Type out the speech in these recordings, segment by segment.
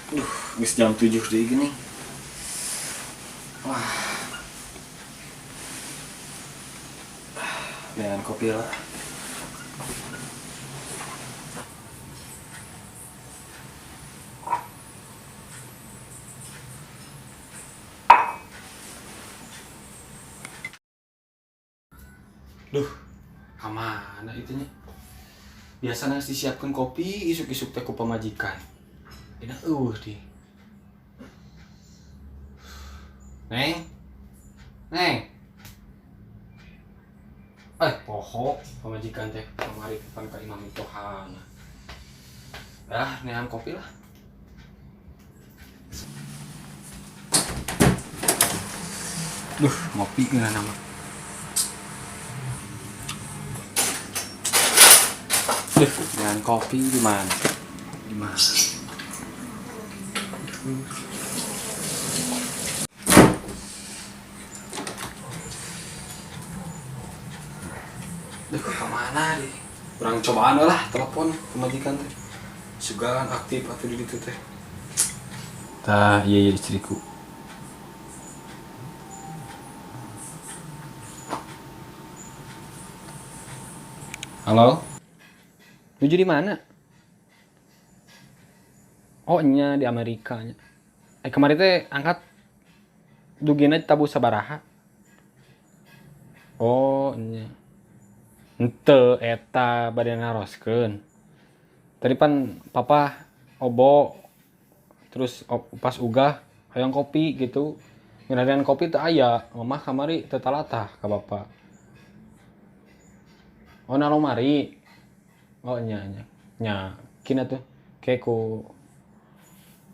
Duh, geus jam 7 deui geuning. Wah. Dengan kopi lah. Duh, kamana itunya? Biasanya disiapkan kopi, isuk-isuk teh ku pamajikan. Ini eueuh di. Neng. Neng. Poho pamajikan teh kamari pan ka Imam Tohana. Ah, nehan kopi lah. Duh, ngopi ngeunah nama. Duh, nehan kopi di mana? Di mana? Duh, kemana deh? Kurang cobaan lah telepon pamajikan teh. Sugan aktif atau di ditu teh. Tah, iya iya istriku. Halo? Nuju di mana? Oh, nya di Amerika nya. Kemarin teh angkat dugina tabu sabaraha. Oh, nya. Henteu eta bade naroskeun. Tadi pan papa obo terus pas ugah hayang kopi gitu. Ngeunahan kopi teu aya, mamah kamari teu talatah ka bapak. Oh, na lomari. Oh, nya nya. Nya, kina tuh kayak ku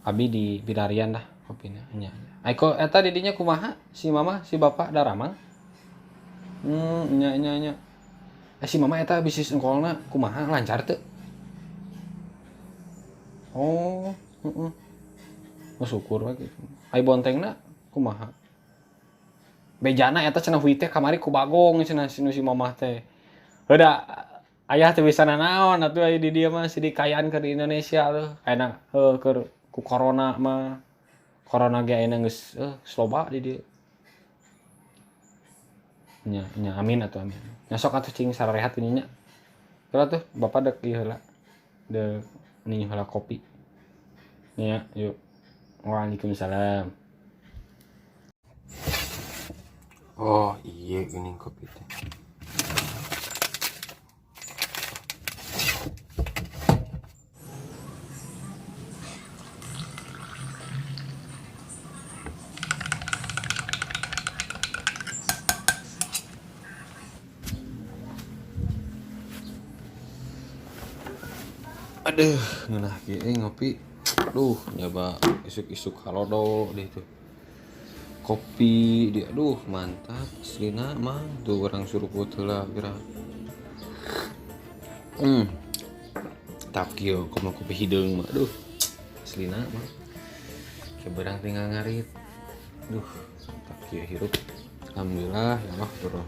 abi di bidarian dah kopina nya. Aiko eta di dinya kumaha si mama si bapak daramang? Nya nya nya. Si mama eta bisnis engkolna kumaha lancar teu? Oh, heeh. Oh, syukur we gitu. Ai bontengna kumaha? Bejana eta cenah hui teh kamari ku bagong cenah si mama teh. Heuda ayah teh bisa nanaon atuh aya di dieu mah sidik kayaan keur di Indonesia tuh. Ayeuna heuh keur ku corona mah. Corona ge ayeuna geus loba di dieu. Nya nya amin atuh amin. Nya sok atuh cing sararehat nya. Heula tuh bapak dek ieu heula. Dek ninyu heula kopi. Nya yuk. Waalaikumsalam. Oh iya geuning kopi teh. Aduh, ngeunah kieu ngopi. Duh, nyoba isuk-isuk halodo deh tuh. Kopi dia, aduh mantap aslina mah tuh orang suruput heula geura. Tap kieu komo kopi hideung mah, aduh. Aslina mah. Keberang tinggal ngarit. Duh, tap kieu hirup. Alhamdulillah ya Allah turun.